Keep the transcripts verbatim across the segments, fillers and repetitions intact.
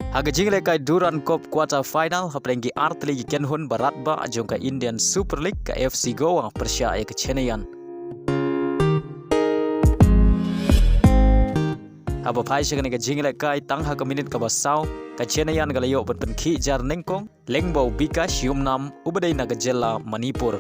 Ha ka jingïalehkai Durand Cup quarter final, hapdeng ki artylli ki kynhun barat ba jong ka Indian Super League, ka F C Goa pyrshah ïa ka Chennaiyin. Haba phai sha kane ka jingïalehkai, tang ha ka minit kaba saw, ka Chennaiyin ka la ïoh ban pynkhih jar nyngkong lyngba u Bikash Yumnam uba dei na ka jylla Manipur.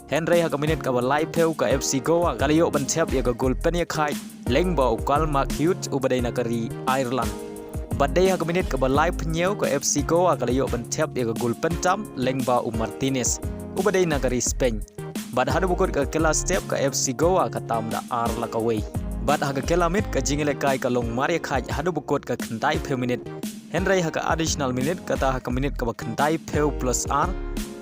Hynrei ha ka minit kaba laiphew, ka F C Goa ka la ïoh ban thep ïa ka gol pynïakhaid lyngba u Karl Mark Hughes uba dei na ka ri Ireland. Bad dei ha ka minit kaba laiphew, ka F C Goa ka la ïoh ban thep ïa ka gol pyntam lyngba u Martinez uba dei na ka ri Spain. Bad haduh ba kut ka kylla step, ka F C Goa ka tam da ar la kawei. Bad ha ka kylla miet, ka jingïalehkai ka long marïakhaid haduh ba kut ka khyndaiphew minit. Hynrei ha ka additional minute, kata ha ka minit kaba khyndaiphew plus ar,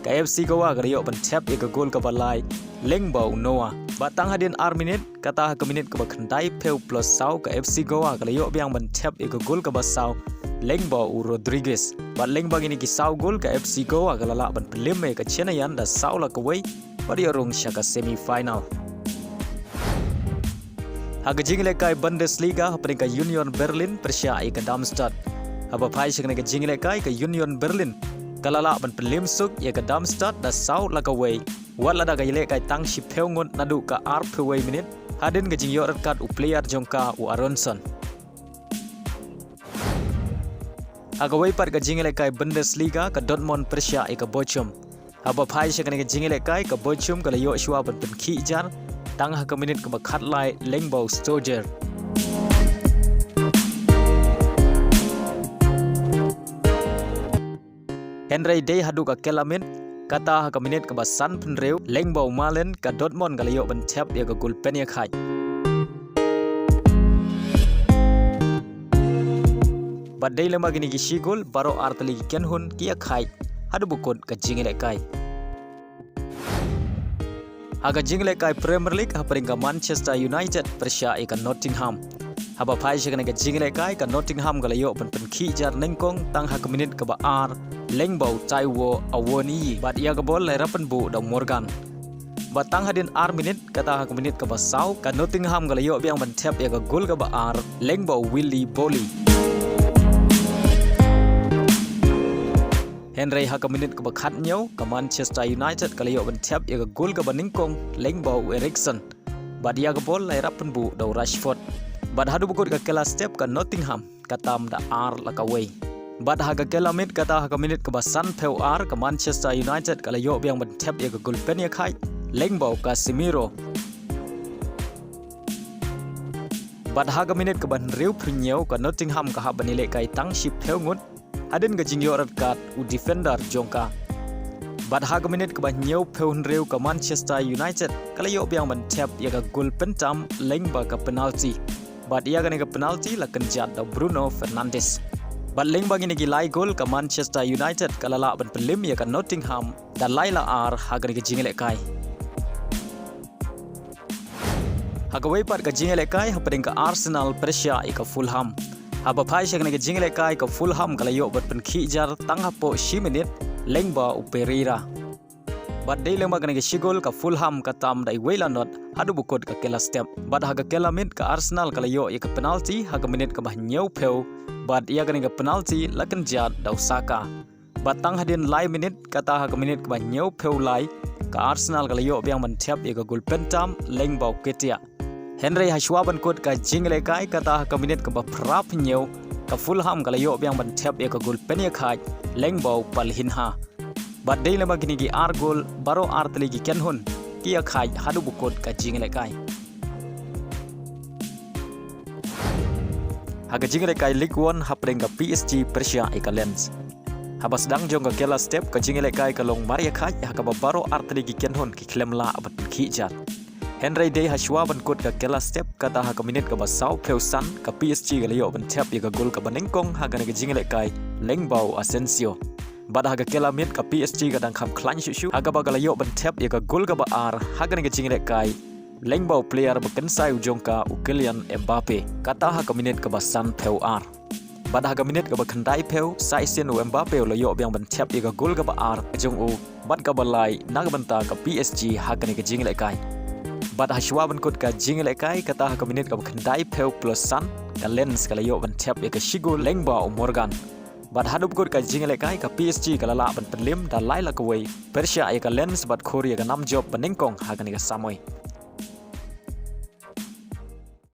ka F C Goa ka la ïoh ban thep ïa ka gol kaba lai lyngba u Noah. Bad tang hadien ar minit, kata ha ka minit kaba khyndaiphew plus saw, ka F C Goa ka la ïoh biang ban thep ïa ka gol kaba saw lyngba u Rodriguez. Bad lyngba kine ki saw gol, ka F C Goa ka la lah ban pynlem ïa ka Chennaiyin da saw la kawei bad ïoh rung sha ka semi final. Ha ka jingïalehkai Bundesliga, hapdeng ka Union Berlin pyrshah ïa ka Darmstadt. Haba phai sha kane ka jingïalehkai, ka Union Berlin ka la lah ban pynlem suk ïa ka Darmstadt da saw la kawei, wat lada ka ïalehkai tang shiphew ngut naduh ka arphew wei minit, hadien ka jingïoh red card u player jong ka, u Aronson. Ha kawei pat ka jingïalehkai Bundesliga, ka Dortmund pyrshah ïa ka Bochum. Haba phai sha kane ka jingïalehkai, ka Bochum ka la ïoh shuwa ban pynkhih jar tang ha ka minit kaba khatlai lyngba u Stoger. Hynrei dei haduh ka kylla miet, kata ha ka minit kaba sanphew hynriew, lyngba u Malen, ka Dortmund ka la ïoh ban thep ïa ka gol pynïakhaid. Bad dei lyngba kine ki shi gol, baroh artylli ki kynhun ki ïakhaid haduh ba kut ka jingïalehkai. Ha ka jingïalehkai Premier League, hapdeng ka Manchester United pyrshah ïa ka Nottingham. Haba phai sha kane ka jingïalehkai, ka Nottingham ka la ïoh ban pynkhih jar nyngkong tang ha ka minit kaba ar lyngba u Taiwo Awoniyi, bad ïa ka bol la ïarap pynbuh da u Morgan. Bad tang hadien ar minit, kata ha ka minit kaba saw, ka Nottingham ka la ïoh biang ban thep ïa ka gol kaba ar lyngba u Willy Boly. Hynrei ha ka minit kaba khathynñiew, ka Manchester United ka la ïoh ban thep ïa ka gol kaba nyngkong lyngba u Eriksen. Bad ïa ka bol la ïarap pynbuh da u Rashford. Bad haduh ba kut ka kylla step, ka Nottingham ka tam da ar la kawei. Bad ha ka kylla miet, kata ha ka minit kaba sanphew ar, ka Manchester United ka la ïoh biang ban thep ïa ka gol pynïakhaid lyngba u Casemiro. Bad ha ka minit kaba hynriewphew hynñiew, ka Nottingham ka hap ban ïalehkai tang shiphew ngut hadien ka jingïoh red card u defender jong ka. Bad ha ka minit kaba hynñiewphew hynriew, ka Manchester United ka la ïoh biang ban thep ïa ka gol pyntam lyngba ka penalty. Bad ïa kane ka penalty la kynjat da u Bruno Fernandes. Bad lyngba kine ki lai gol, ka Manchester United ka la lah ban pynlem ïa ka Nottingham da lai la ar ha kane ka jingïalehkai. Ha kawei pat ka jingïalehkai, hapdeng ka Arsenal pyrshah ïa ka Fulham. Haba phai sha kane ka jingïalehkai, ka Fulham ka la ïoh ban pynkhih jar tang hapoh shi minit lyngba u Pereira. Bad dei lyngba kane ka shi gol, ka Fulham ka tam da iwei la not haduh ba kut ka kylla step. Bad ha ka kylla miet, ka Arsenal ka la ïoh ïa ka penalty ha ka minit kaba hynñiewphew. Bad ïa kane ka penalty la kynjat da u Saka. Bad tang hadien lai minit, kata ha ka minit kaba hynñiewphew lai, ka Arsenal ka la ïoh biang ban thep ïa ka gol pyntam lyngba u Nketiah. Hynrei hashwa ban kut ka jingïalehkai, kata ha ka minit kaba phraphew hynñiew, ka Fulham ka la ïoh biang ban thep ïa ka gol pynïakhaid lyngba u Palhinha. Bad dei lyngba kine ki ar gol, baroh artylli ki kynhun ki ïakhaid haduh ba kut ka jingïalehkai. Ha ka jingïalehkai Ligue One, hapdeng ka P S G pyrshah ïa ka Lens. Haba sdang jong ka kylla step, ka jingïalehkai ka long marïakhaid, ha kaba baroh artylli ki kynhun ki khlem lah ban pynkhih jar. Hynrei dei hashwa ban kut ka kylla step, kata ha ka minit kaba sawphew san, ka P S G ka la ïoh ban thep ïa ka gol kaba nyngkong ha kane ka jingïalehkai lyngba u Asensio. Bad ha ka kylla miet, ka P S G ka dang kham khlaiñ shuh shuh, ha kaba ka la ïoh ban thep ïa ka gol kaba ar ha kane ka jingïalehkai lyngba u player ba kynsai u jong ka, u Kylian Mbappe, kata ha ka minit kaba sanphew ar. Bad ha ka minit kaba khyndaiphew, sa shisien u Mbappe u la ïoh biang ban thep ïa ka gol kaba ar jong u bad kaba lai na ka bynta ka P S G ha kane ka jingïalehkai. Bad hashwa ban kut ka jingïalehkai, kata ha ka minit kaba khyndaiphew plus san, ka Lens ka la ïoh ban thep ïa ka shi gol lyngba u Morgan. Bad haduh kut ka jingïalehkai, ka P S G ka la lah ban pynliem da lai la kawei, pyrshah ïa ka Lens bad khur ïa ka nam jop banyngkong ha kane ka samoi.